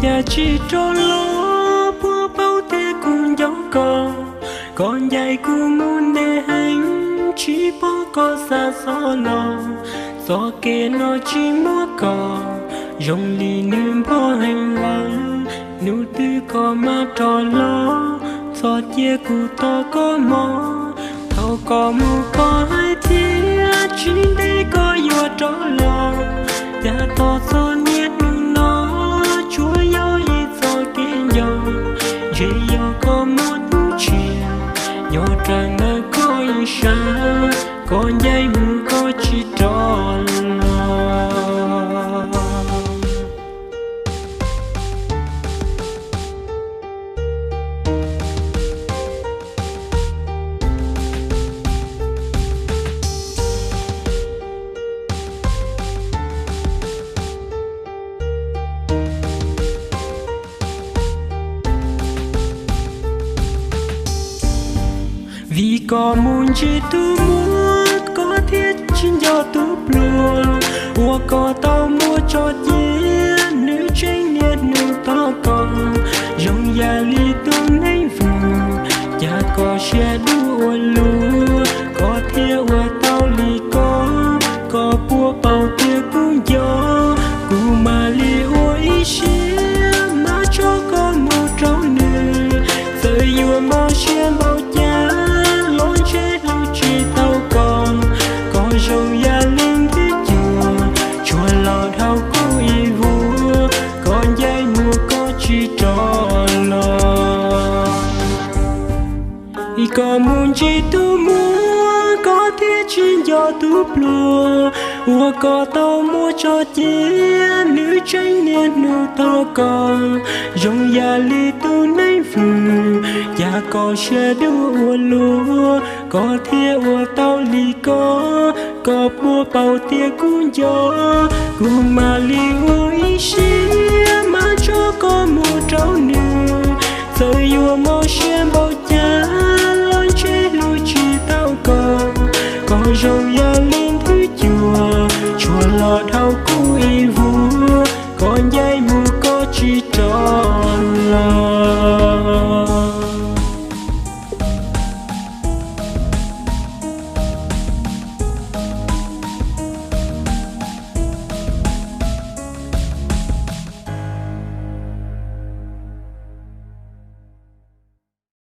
Cas tsis rov los, puab paub tias kuv nco koj, koj ncaim kuv mus ntev heev, tsis pom koj xa xov los. Txoj kev no tsis muaj koj, zoo li nws npog heev lawm, hnub twg koj mam rov los, txhob cia kuv tos koj mog. Thaum koj mus koj hais tias tsis ntev koj yuav rov los, cas tos txog niaj hnub no tsuas yog ib txoj kev nco. Ntshe yog koj muaj tus tshiab nyob rawv ntawm koj ib sab, koj ncaim mus koj tsis rov los. Vim koj mus ntsib tus muam, koj thiaj tsis nco tus pluag uas koj tau muab tso cia, nws tseem niaj hnub tos koj zoo yam li tus neeg vwm. Cas koj siab dub ua luaj, koj thiaj ua tau li ko. Koj puas paub tias kuv nco, kuv mam li ua ib siab mas tso koj mus rau nws. Txawm yuav mob siab npaum cas los ntshe hlub tsis tau koj. Koj zoo yam li nthwv cuag, tsuas los dhau kuv ib vuag, koj ncaim mus koj tsis rov los. Vim koj mus ntsib tus muam, koj thiaj tsis nco tus pluag uas koj tau muab tso cia, nws tseem niaj hnub tos koj zoo yam li tus neeg vwm. Cas koj siab dub ua luaj, koj thiaj ua tau li ko. Koj puas paub tias kuv nco, kuv mam li ua ib siab mas tso koj mus rau nws. Txawm yuav mob siab npaum cas los ntshe hlub tsis tau koj. Koj zoo yam li nthwv cuag, tsuas los dhau kuv ib vuag, koj ncaim mus koj tsis rov los.